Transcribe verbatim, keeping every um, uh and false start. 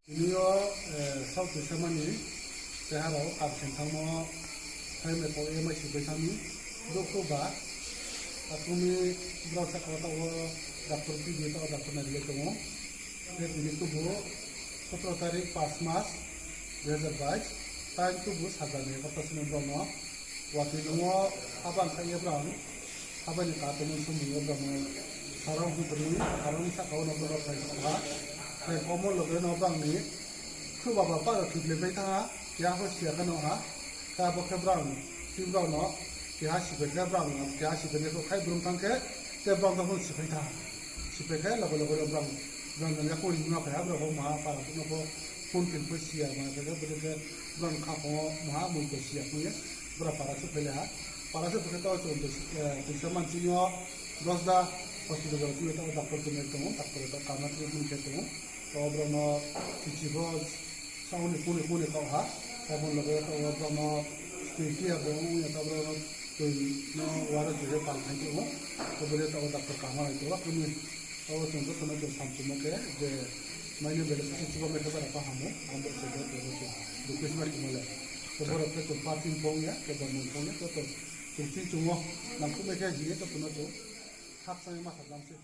Tini yo, eh, South East mani keha rao kapsing thangmo, hai mai pau ye mai si pai thang mi, dukhu ba, akhumi brao saka wo taoh wo doctor P D taoh wo doctor nai ri ye tong ou. Khe tini tubu সতেরো তারিখ পাঁচ মাস দুই হাজার বাইশ, time tubu sajani egarota sini brao no watoi nung wo habang kha ye brao, habang ni ka tongmo somoi yo brao no sarao hung tongmoi, sarao ni saka wo no brao no phai ha, phai phaimo loge no brao ni khruh baba pa rao thoi ble pai thanng ha, keha pho si ya khe no ha, khe abo khe brao, tini brao no keha siphai khe brao no, keha siphai nai pho khai brung thanng khe, te brao no phone siphai thanng ha. Siphai khe loge loge no brao, brao no yakung ri ma phai ha, brao pho maha para phuh no pho phone tin pho si ya, ma phai khe bodei khe brao no khaphang wo maha mui ko si ya phung ye, brao para suh phai le ha. Para suh phai khe taoh chung, eh, tuisa mansi yo Dosda hospital wo chung ye taoh doctor chung ye tong ou, doctor taoh kama treatment khe tong ou. Taoh brao no kichi pho Saoni kuni kuni kau ha, abo ni loge taoh wo brao no stay clear bo ong ya, taoh brao no tui no wara tui ye pal khai tong ou, taoh bo ye taoh wo doctor kaham bai tong ou, khe ni taoh wo chung joto no chung samchumo khe je maini bele sa chiba mai khe bara kaham ou, abo se joto no chung request ma khemo le. Khe borok khe chung party phung ya, khe bormung phung ya, joto chung chini chung wo nangkhuh mai khe hing ye joto no chung khakchang ye ma sa lam se.